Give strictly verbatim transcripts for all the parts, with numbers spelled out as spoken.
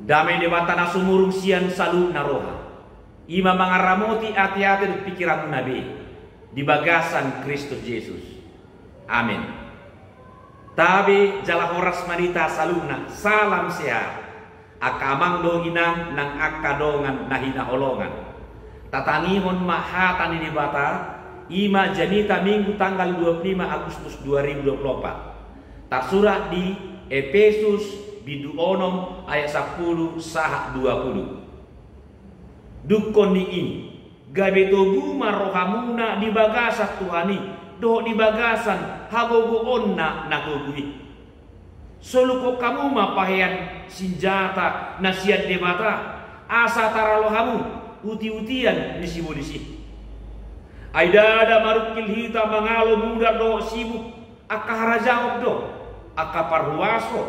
Dame ni Debata na sumurung sian saluhutna roha, i ma mangaramoti ateate dohot pingkiranmuna be di bagasan Kristus Jesus. Amen. Tabe jala horas ma di hita saluhutna, salam sehat. Angka amang dohot inang nang angka dongan na hinaholongan, tatangihon ma hata ni Debata, i ma jamita Minggu tanggal dua puluh lima Agustus dua ribu dua puluh empat. Tarsurat di Epesus bindu onom ayat sampulu sahat dua pulu. Dungkon ni i, gabe togu ma rohamuna di bagasan Tuhan i, dohot di bagasan hagogoonna na togu i. Solukhon hamu ma pahean sinjata na sian Debata, asa taralo hamu utiutian ni sibolis i. Ai ndada marungkil hita mangalo mudar dohot sibuk, angka harajaon do, angka parhuaso,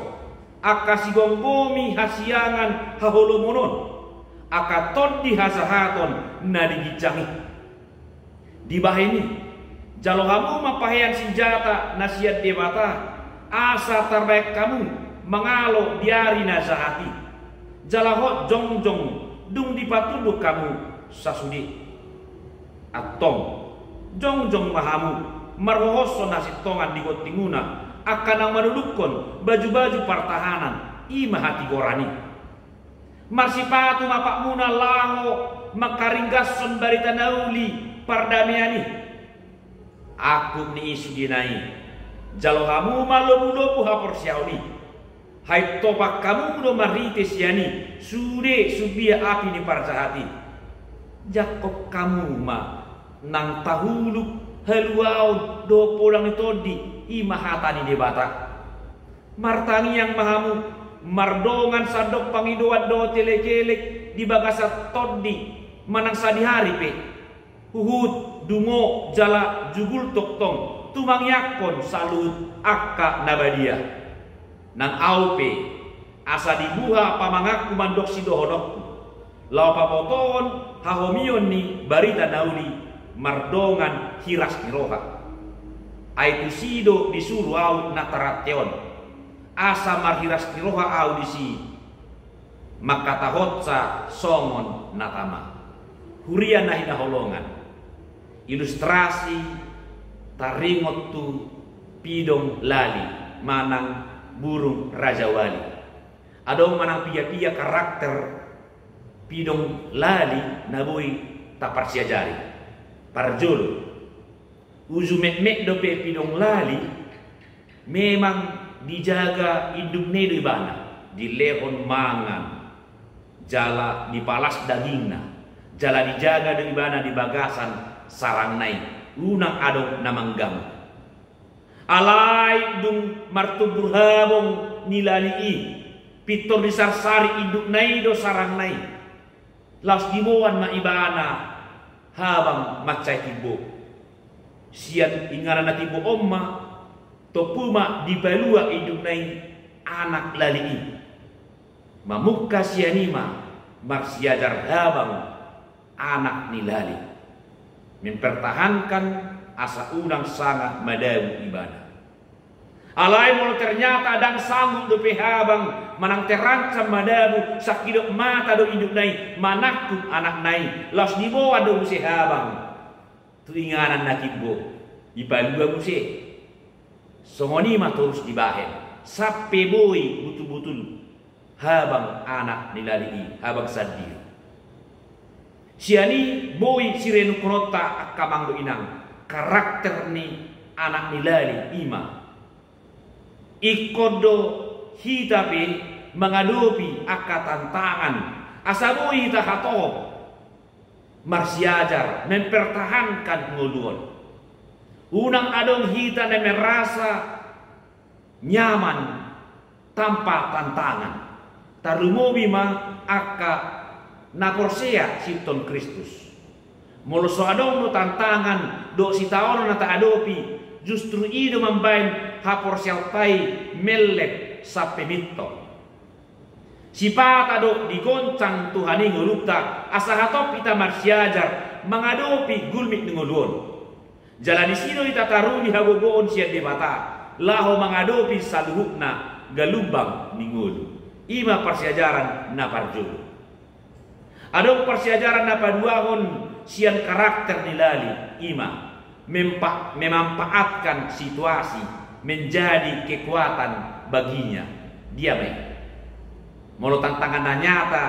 angka sigomgomi hasiangan haholomonon, angka tondi hajahaton na di ginjang i. Dibahen i, jalo hamu ma pahean sinjata na sian Debata, asa tarbahen hamu mangalo di ari na jahat i. Jala hot jongjong dung dipatunduk hamu sasude. Antong, jongjong ma hamu marhohoshon hasintongan di gontingmuna, angka na manudungkon bajubaju partahanan, i ma hatigoran i. Marsipatu ma patmuna laho mangkaringgashon barita na uli pardamean i. Angkup ni i sudena i, jalo hamu ma lobulobu haporseaon i. Haintopan hamu do marhite sian i sude sumbia api ni parjahat i. Jangkon hamu ma nang tahuluk, haluaon dohot podang ni tondi, i ma hata ni Debata. Martangiang ma hamu mardongan sandok pangidoan dohot elekelek di bagasan tondi manang sadihari pe, huhut dungo jala jugul tongtong tumangiangkon saluhut angka na badia. Nang ahu pe, asa dibuha pamanganku mandok sidohononku, laho pabotohon hahomion ni barita na uli mardongan hiras ni roha. Ai tusi do disuru ahu na tarante on, asa marhiras ni roha ahu disi, mangkatahonsa songon na tama. Huria na hinaholongan, ilustrasi taringot tu pidong lali manang burung rajawali. Adong manang piga-piga karakter pidong lali na boi taparsiajari. Parjolo, uju metmet dope pidong lali, memang dijaga indukna i do ibana, dilehon mangan, jala dipalas dagingna, jala dijaga do ibana di bagasan sarangna i, unang adong na mangganggu. Alai dung martumbur habang ni lali i, pintor disarsari indukna i do sarangna i. Laos diboan ma ibana habang mansai timbo. Sian inganan na timbo on ma, tompu ma dipalua indukna i anak lali i. Mamungka sian i ma marsiajar habang anak ni lali, mempertahankan asa unang sanga madabu ibana. Alai molo ternyata ndang sanggup dope habang manang terancam madabu, sangkidop mata do indukna i manangkung anakna i, laos diboan do muse habang tu inganan na timbo, dipalua muse. Songon i ma torus dibahen sampe boi butul-butul habang anak ni lali i, habang sandiri. Sian i boi sirenungkononta angka amang dohot inang, karakter ni anak ni lali i ma. Ingkon do hita pe mangadopi angka tantangan, asa boi hita hatop marsiajar mempertahankan ngolu on. Unang adong hita na merasa nyaman tanpa tantangan. Tarlumobi ma angka na porsea sihunton Kristus. Molo so adong do tantangan dohot sitaonon na taadopi, justru i do mambahen haporseaonta i mellep sampe mintong. Sipata do digoncang Tuhan i ngolunta, asa hatop hita marsiajar mangadopi gulmit ni ngolu on. Jala disi do hita taruli hagogoon sian Debata laho mangadopi saluhutna galumbang ni ngolu. I ma parsiajaran na parjolo. Adong parsiajaran na paduahon sian karakter ni lali, i ma mempa-, memanfaatkan situasi menjadi kekuatan baginya. Dia ma i. Molo tantangan na nyata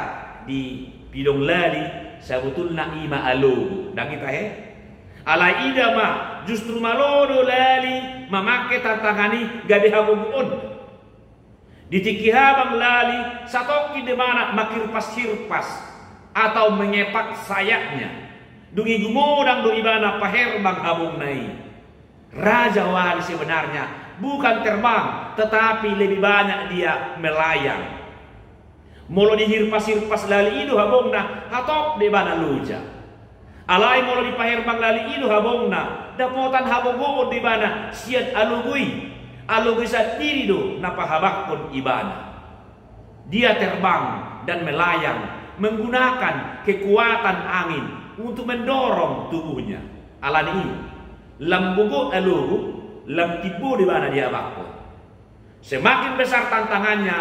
di pidong lali, sabotulna i ma alogo. Ndang i tahe? Alai ida ma, justru malo do lali mamangke tantangan i gabe hagogoon. Di tingki habang lali, satongkin do ibana mangkirpas-kirpas atau mengepak sayapnya. Dung i gumodang do ibana paherbang habongna i. Raja wali sebenarnya bukan terbang, tetapi lebih banyak dia melayang. Molo dihirpas-hirpas lali i do habongna, hatop do ibana loja. Alai molo dipaherbang lali i do habongna, dapotan hagogoon do ibana sian alogo i. Alogo i sandiri do na pahabanghon ibana. Dia terbang dan melayang menggunakan kekuatan angin untuk mendorong tubuhnya. Alani i, lam gogo alogo, lam timbo do ibana dihabanghon. Semakin besar tantangannya,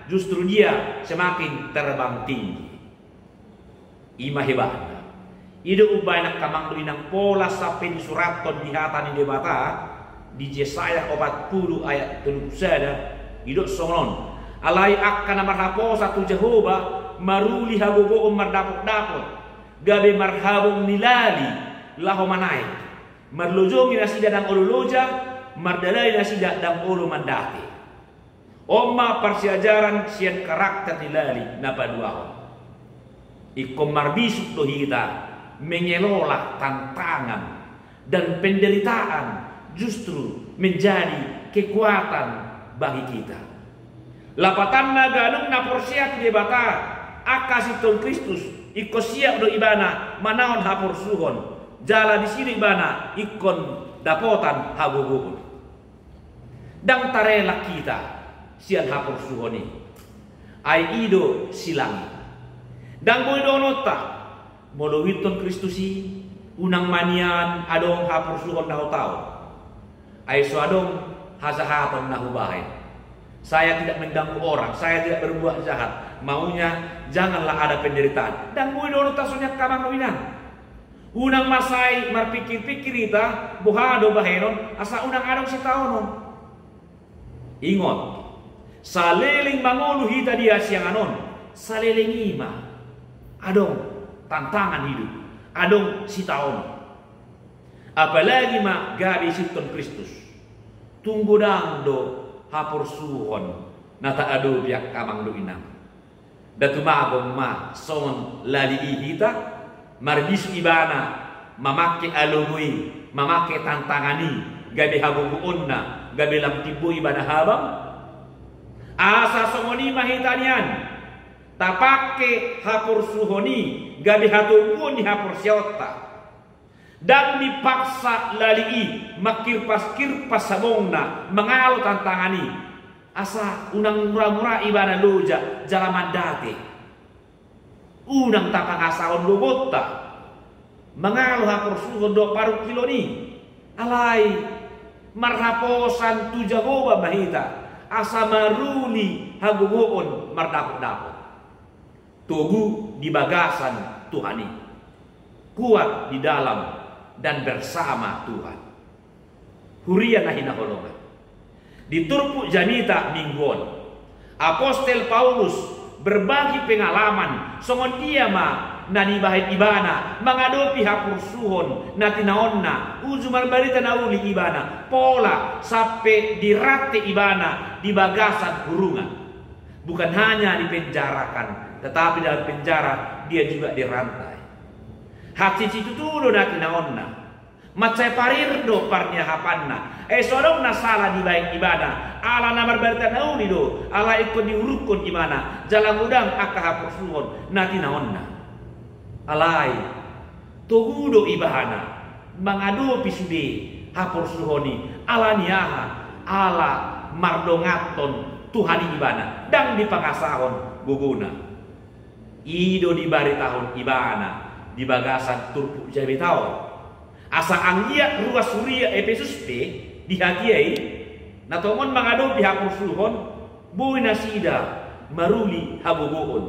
justru dia semakin terbang tinggi. I ma hebatna. I do umbahen angka amang dohot inang pola sampe disurathon di hata ni Debata, di Jesaya opat pulu ayat tolu pulu sada, didok songon on. Alai angka na marhaposan tu Jahowa, maruli hagogoon mardapot-dapot, gabe marhabong ni lali laho manaek. Marlojongi nasida ndang olo loja, mardalani nasida ndang olo mandate. On ma parsiajaran sian karakter ni lali na paduahon. Ingkon marbisuk do hita mengelola tantangan dan penderitaan justru menjadi kekuatan bagi kita. Lapatanna, ganup na porsea tu Debata, angka siton Kristus, ingkon siap do ibana manaon haporsuhon, jala disi do ibana ingkon dapotan hagogoon. Ndang tarelak hita sian haporsuhon i. Ai i do silang i. Ndang boi dohononta, molo huihuthon Kristus i, unang ma nian adong haporsuhon na hutaon. Ai so adong hajahaton na hubahen. Saya tidak mengganggu orang, saya tidak berbuat jahat. Maunya janganlah ada penderitaan. Ndang boi dohononta songon i angka amang dohot inang. Unang ma sai marpikir-pikir hita, boha do bahenon, asa unang adong sitaonon. Ingot, saleleng mangolu hita di hasiangan on, saleleng i ma adong tantangan hidup, adong sitaonon. Apalagi ma gabe siton Kristus. Tung godang do haporsuhon na taadopi angka amang dohot inang. Nda tumagon ma songon lali i hita, marbisuk ibana mamangke alogo i, mamangke tantangan i, gabe hagogoonna, gabe lam timbo ibana habang. Asa songon i ma hita nian, tapangke haporsuhon i gabe hatoguon ni haporseaonta. Ndang dipaksa lali i mangkirpas-kirpas habongna mangalo tantangan i. Asa unang mura-mura ibana loja jala mandate. Unang tapangasahon logonta mangalo haporsuhon dohot parungkilon i. Alai marhaposan tu Jahowa ma hita, asa maruli hagogoon mardapot-dapot. Togu di bagasan Tuhan i. Kuat di dalam dan bersama Tuhan. Huria na hinaholongan. Di turpuk jamita minggu on, Apostel Paulus berbagi pengalaman songon dia ma na nibahen ibana mangadopi haporsuhon na tinaonna uju marbarita na uli ibana pola sampe dirante ibana di bagasan hurungan. Bukan hanya dipenjarakan, tetapi dalam penjara dia juga dirantai. Hansit situtu do na tinaonna. Mansai parir do parniahapanna. Ai so adong na sala dibahen ibana. Ala na marbarita na uli do. Ala ingkon diurukkon ibana. Jala godang angka haporsuhon na tinaonna. Alai togu do ibana mangadopi sude haporsuhon i. Ala ni aha? Ala mardonganhon Tuhan i ibana, ndang dipangasahon gogona. I do dibaritahon ibana di bagasan turpuk jamita on. Asa anggiat ruas huria Epesus pe di hatiha i, na tongon mangadopi haporsuhon, boi nasida maruli hagogoon.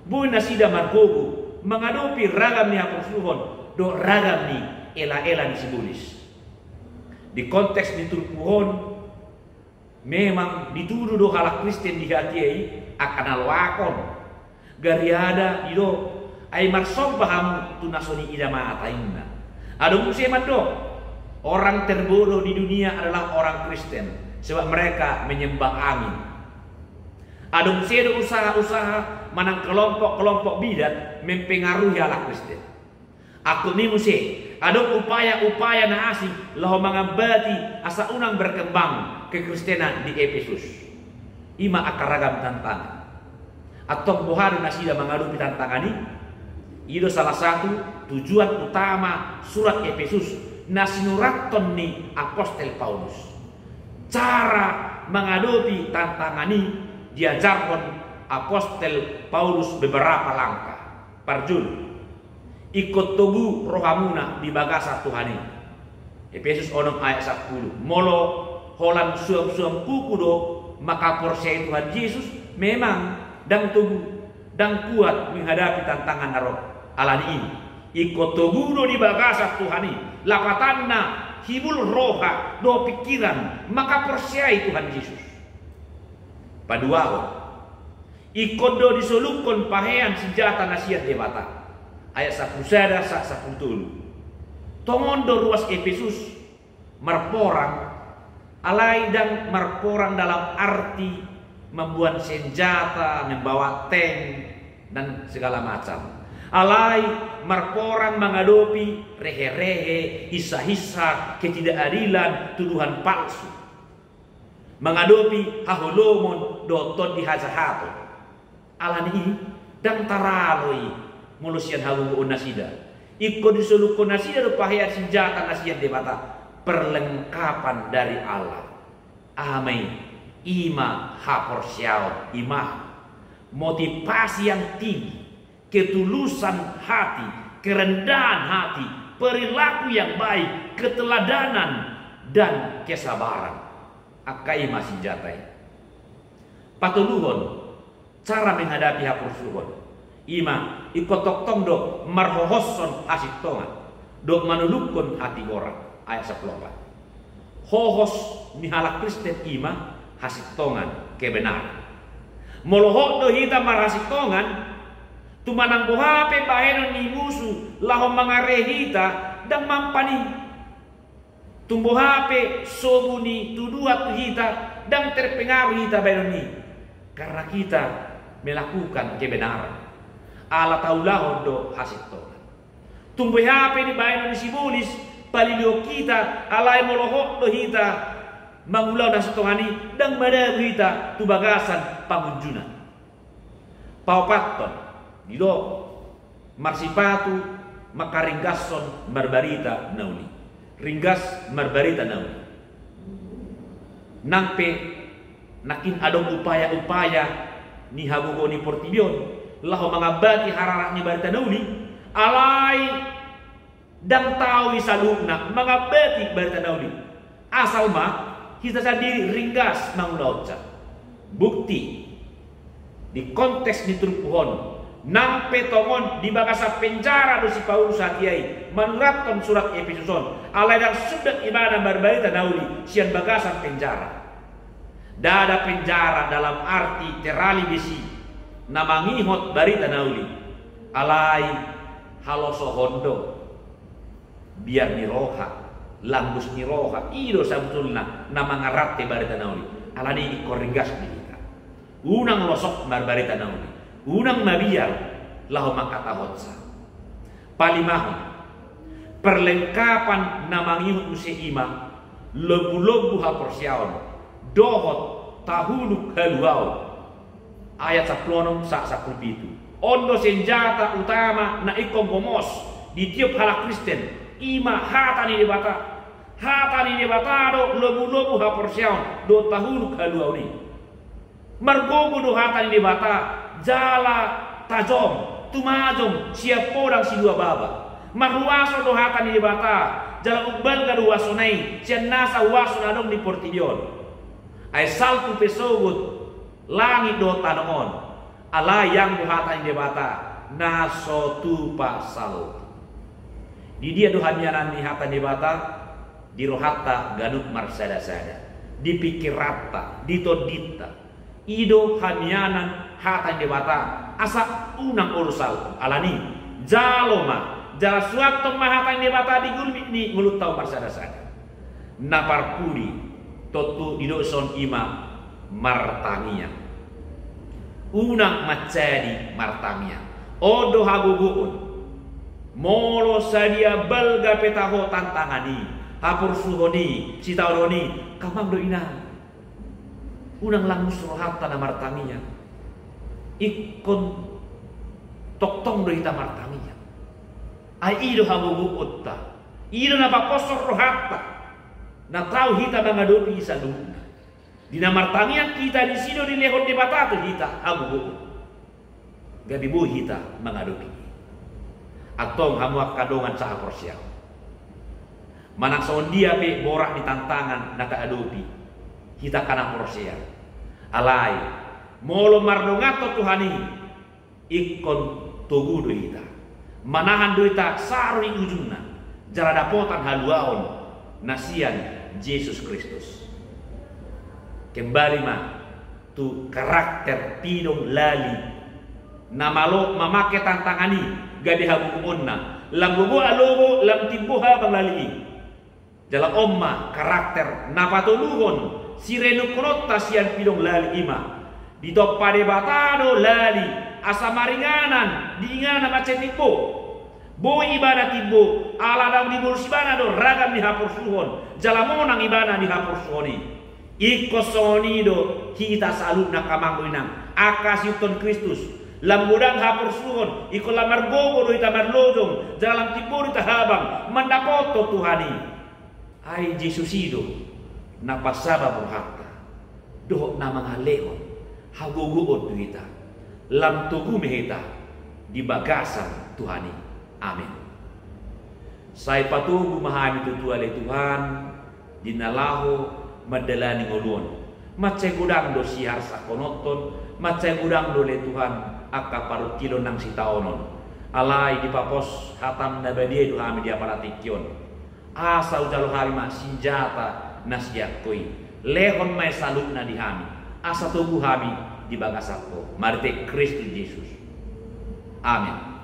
Boi nasida margogo mangadopi ragam ni haporsuhon dohot ragam ni elaela ni sibolis. Di konteks ni turpuk on, memang ditudu do halak Kristen di hatiha i angka na loakon. Gariada didok, ai marsomba hamu tu na so niida mata, ninna. Adong muse mandok, orang terbodoh di dunia adalah orang Kristen, sebab mereka menyembah angin. Adong muse do usaha-usaha manang kelompok-kelompok bidat mempengaruhi halak Kristen. Angkup ni muse, adong upaya-upaya na asing laho mangambati asa unang berkembang kekristenan di Epesus. I ma angka ragam tantangan. Antong boha do nasida mangadopi tantangan i? I do salah satu tujuan utama surat Epesus na sinurathon ni apostel Paulus. Cara mangadopi tantangan i diajarhon apostel Paulus beberapa langkah. Parjolo, ingkon togu rohamuna di bagasan Tuhan i. Epesus onom ayat sampulu. Molo holan suam-suam kuku do mangkaporseai Tuhan Jesus, memang ndang togu, ndang kuat menghadapi tantangan na ro. Alani i, ingkon togu do di bagasan Tuhan i, lapatanna hibul roha dohot pingkiran mangkaporseai Tuhan Jesus. Paduahon, ingkon do disolukhon pahean sinjata na sian Debata. Ayat sampulu sada sahat sampulu tolu. Tongon do ruas Epesus marporang, alai ndang marporang dalam arti mamboan senjata, membawa tank, dan segala macam. Alai marporang mangadopi rehe-rehe, hinsa-hinsa, ketidakadilan, tuduhan palsu. Mangadopi haholomon dohot tondi hajahaton. Alani i, ndang taralo i molo sian hagogoon nasida. Ingkon disolukhon nasida do pahean sinjata na sian Debata, perlengkapan dari Allah. Aha ma i? I ma haporseaon, i ma motivasi yang tinggi, ketulusan hati, kerendahan hati, perilaku yang baik, keteladanan, dan kesabaran. Angka i ma sinjata i. Patoluhon, cara menghadapi haporsuhon. I ma, ingkon tongtong do marhohoshon hasintongan dohot manulukhon hatigoran. Ayat sampulu opat. Hohos ni halak Kristen i ma hasintongan, kebenaran. Molo hot do hita marhasintongan, tung manang boha pe bahenon ni musu laho mangarehei hita, ndang mampan i. Tung boha pe sobu ni tuduhan tu hita, ndang terpengaruh hita bahenon i, karena kita melakukan kebenaran. Ala taulahon do hasintongan. Tung boha pe dibahenon ni sibolis palilihon hita, alai molo hot do hita mangulahon hasintongan i, ndang madabu hita tu bagasan pangunjunan. Paopathon, didok, marsipatu mangkaringgashon marbarita na uli. Ringgas marbarita na uli. Nang pe nangkin adong upaya-upaya ni hagogoon ni portibi on laho mangambati harharani barita na uli, alai ndang tau i saluhutna mangambati barita na uli. Asal ma hita sandiri ringgas mangulahonsa. Bukti, di konteks ni turpuk on, nang pe tongon di bagasan penjara do si Paulus hatiha i manurathon surat Epesus on, alai ndang sundat ibana marbarita na uli sian bagasan penjara. Ndada penjara dalam arti terali besi na mangihot barita na uli, alai halosohon do, biar ni roha, langgus ni roha, i do sabotulna na mangarante barita na uli. Alani i ingkon ringgas di hita. Unang losok marbarita na uli. Unang mabiar laho mangkatahonsa. Palimahon, perlengkapan na mangihut muse i ma lombu-lombu haporseaon dohot tahuluk haluaon. Ayat sampulu onom sahat sampulu pitu. On do senjata utama na ingkon gomos di tiop halak Kristen, i ma hata ni Debata. Hata ni Debata do lombu-lombu haporseaon dohot tahuluk haluaon i. Margogo do hata ni Debata jala tajom, tumajom sian podang silua baba. Marhuaso do hata ni Debata jala umbalga do huasona i sian nasa huaso na adong di portibi on. Ai salpu pe sogot langit dohot tano on, Alai anggo hata ni Debata na so tupa salpu. Di dia do hamianan ni hata ni Debata? Di rohanta ganup marsada-sada, di pingkiranta, di tondinta. I do hamianan hata ni Debata, asa unang olo salpu. Alani, jalo ma, jala suanhon ma hata ni Debata di gulmit ni ngolunta on marsada-sada. Na parpudi, tontu didok songon i ma martangiang. Unang mansadi martangiang. On do hagogoon. Molo sadia balga pe taho tantangan i, haporsuhon i, sitaonon i, angka amang dohot inang, unang langus rohanta na martangiang. Ingkon tongtong do hita martangiang. Ai i do hagogoonta. I do na paposhon rohanta, na tau hita mangadopi i saluhutna. Di na martangiang hita, disi do dilehon Debata tu hita hagogoon, gabe boi hita mangadopi i. Antong hamu angka dongan sahaporseaon, manang songon dia pe borat ni tantangan na taadopi hita angka na porsea, alai molo mardonganhon Tuhan i, ingkon togu do hita. Manahan do hita sahat di ujungna, jala dapotan haluaon na sian Jesus Kristus. Kembali ma tu karakter pidong lali, na malo mamangke tantangan i gabe hagogoonna, lam gogo alogo, lam timbo habang lali i. Jala on ma karakter na patoluhon sirenungkononta sian pidong lali, i ma: Ditompa Debata do lali, asa maringanan di inganan mansai timbo. Boi ibana timbo, ala naung dibolus ibana do ragam ni haporsuhon, jala monang ibana di haporsuhon i. Ingkon songon i do hita saluhutna, angka amang dohot inang, angka siihuthon Kristus. Lam godang haporsuhon, ingkon lam margogo do hita marlojong, jala lam timbo do hita habang mandapothon Tuhan i. Ai Jesus i do na pasabam rohanta dohot na mangalehon hagogoon tu hita. Lam togu ma hita di bagasan Tuhan i. Amen. Sai patogu ma hami tutu ale Tuhan, di na laho mandalani ngolu on. Mansai godang do siharsahononhon, mansai godang do ale Tuhan angka parungkilon nang sitaonon. Alai dipapos hatam na badia i do hami di apala tingki on. Asa hujalo hami ma sinjata na sian Ho i. Lehon ma i saluhutna di hami, asa togu hami di bagasan Ho. Marhite Kristus Jesus. Amen.